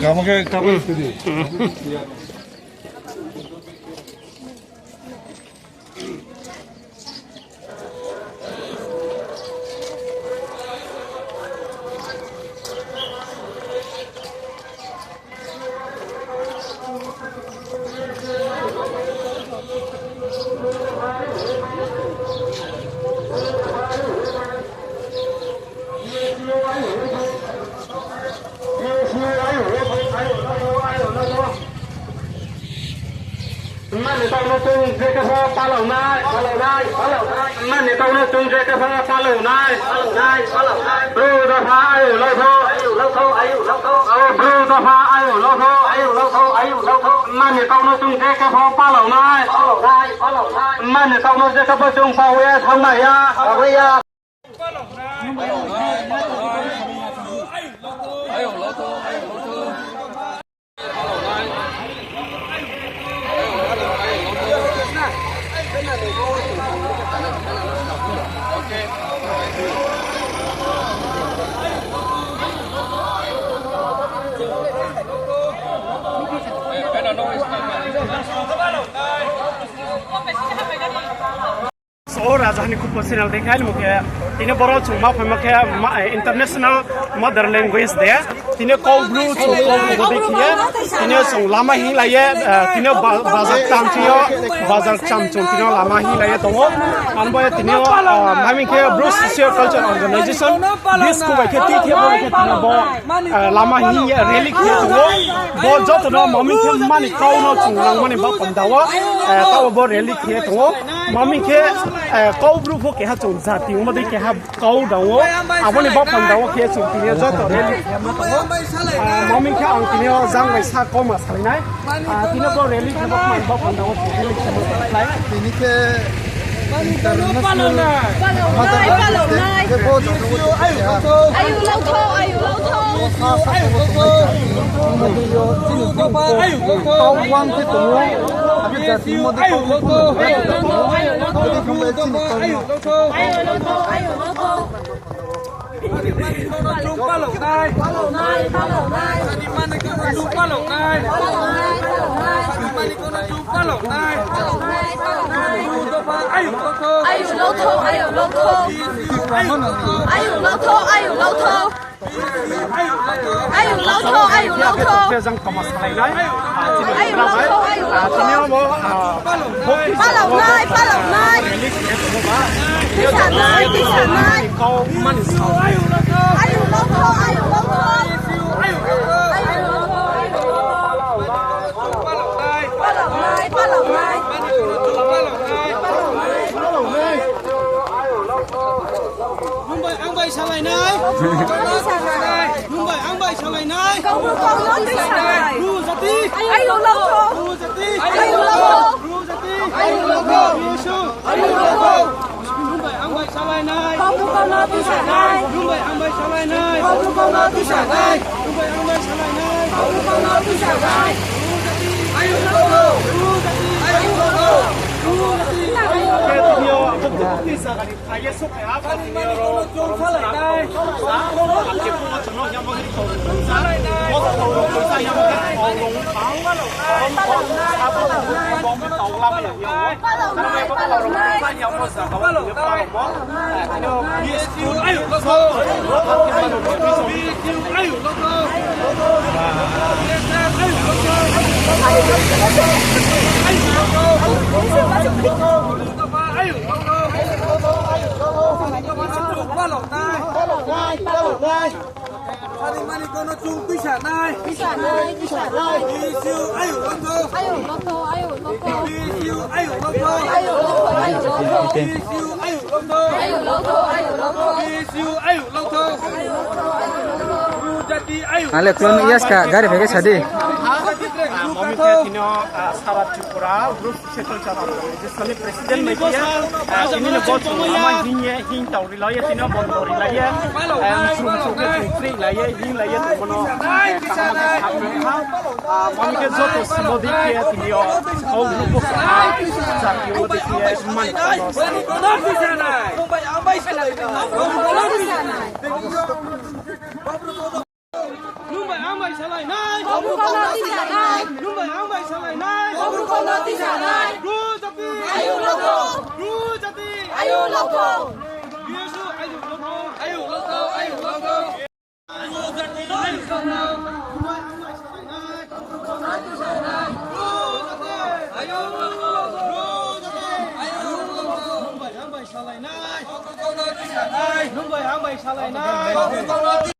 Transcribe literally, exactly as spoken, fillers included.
Kamo khe kamo khe di. Mani tau no chung je khe pho palao nai, palao nai, palao nai. Mani tau no chung je khe pho palao nai, palao nai, palao nai. Bru dopha ayung lautho, ayung lautho, ayung lautho. Abo Bru dopha ayung lautho, ayung lautho, ayung lautho. Mani tau no chung je khe pho palao nai, palao nai, palao nai. Mani tau no je khe pho chung pao ye thanng nai ya, pao ye ya. So, Raja Hani Khupo channel dei khe, ani mung khe, tini boro chung ma phaimo khe, ma, eh, International Mother Language Day. Tini Kaubru chung Kaubru dei khe, tini chung lama hinglai ye, eh, tini ba-, bazar cham thing yo, bazar cham chung tini lama hinglai ye tong ou. Abo ye tini, eh, ma hing khe Bru Socio Culture Organization, BSCO bai khe tui khe bo khe tini bo, eh, lama hing ye rally khe tong ou. Bo joto no ma hing khe mani kau no chung nangmani ba panda wo, eh, taoh bo rally khe tong ou. Ma hing khe, eh, Kaubru pho keha chung jati ongmo dei keha kau dang ou. Abo ni ba panda wo khe chung tini joto rally khe ma tong ou. Ah, ma hing khe ang tini o jang bai sa kau ma salai nai. Ah, tini bo rally khe ma ba panda wo chung rally khe ma salai nai. Tini khe International Mother Language Day khe bo joto wo chung khe ha. Ayung lautho, ayung lautho. Bo sa sa khe bo chung khe ha. Abo dei yo chini Bru kau wang khe tong ou. Abo jati mo dei kau wang khe tong ou. Abo dei khe chini kau no. Palao nai, palao nai, palao nai. Ani mani kau no chung palao nai. Palao nai, palao nai. Ani mani kau no chung palao nai. Palao nai, palao nai. Bru dopha ayung lautho. Ayung lautho, ayung lautho. Ayung lautho, ayung lautho. Ayung lautho, ayung lautho. Ayung lautho, ayung lautho. Palao nai, palao nai. Tisa nai, tisa nai. Ayung lautho, ayung lautho. Palao nai, palao nai. Nung bai ang bai salai nai. Nung bai ang bai salai nai. Bru jati. Ayung lautho. Bru jati. Ayung lautho. Bru jati. Ayung lautho. Ayung lautho. Nung bai ang bai salai nai. Nung bai ang bai salai nai. Nung bai ang bai salai nai. Ayung lautho. Bru jati. Ayung lautho. Bru jati. Ayung lautho. Bru jati. Ayung lautho. Ani mani kau no chung salai nai. Salai nai. Palao nai, palao nai. Palao nai. Ayung lautho. Ayung lautho. Ayung lautho. Ayung lautho. Palao nai, palao nai. Ani mani kau no chung tisa nai. Tisa nai, tisa nai. Ayung lautho. Ayung lautho, ayung lautho. Ayung lautho, ayung lautho. Ayung lautho, ayung lautho. Ayung lautho, ayung lautho. Bru jati ayung. Ale klon yaska gari phai khe sadi. Mami khe tini, ah, sara Tripura Bru Socio Culture Organization ni president bai khe, ah, tini no bo chung ama hing ye, hing tau ri lai ye, tini bo ri lai ye, ah, sum sum khe chung tri lai ye, hing lai ye, tini bo no, ah, kaham khe sa ha. Ah, mami khe joto simo di khe tini yo, kau group bo sa ha, jati yo di khe man kha no sa. Nung bai ang bai salai nai. Nung bai ang bai salai nai. Bru kau no tisa nai. Nung bai ang bai salai nai. Bru kau no tisa nai. Bru jati. Ayung loko. Bru jati. Ayung loko. B S U ayung loko. Ayung loko, ayung loko. Nung bai ang bai salai nai. Nung bai ang bai salai nai.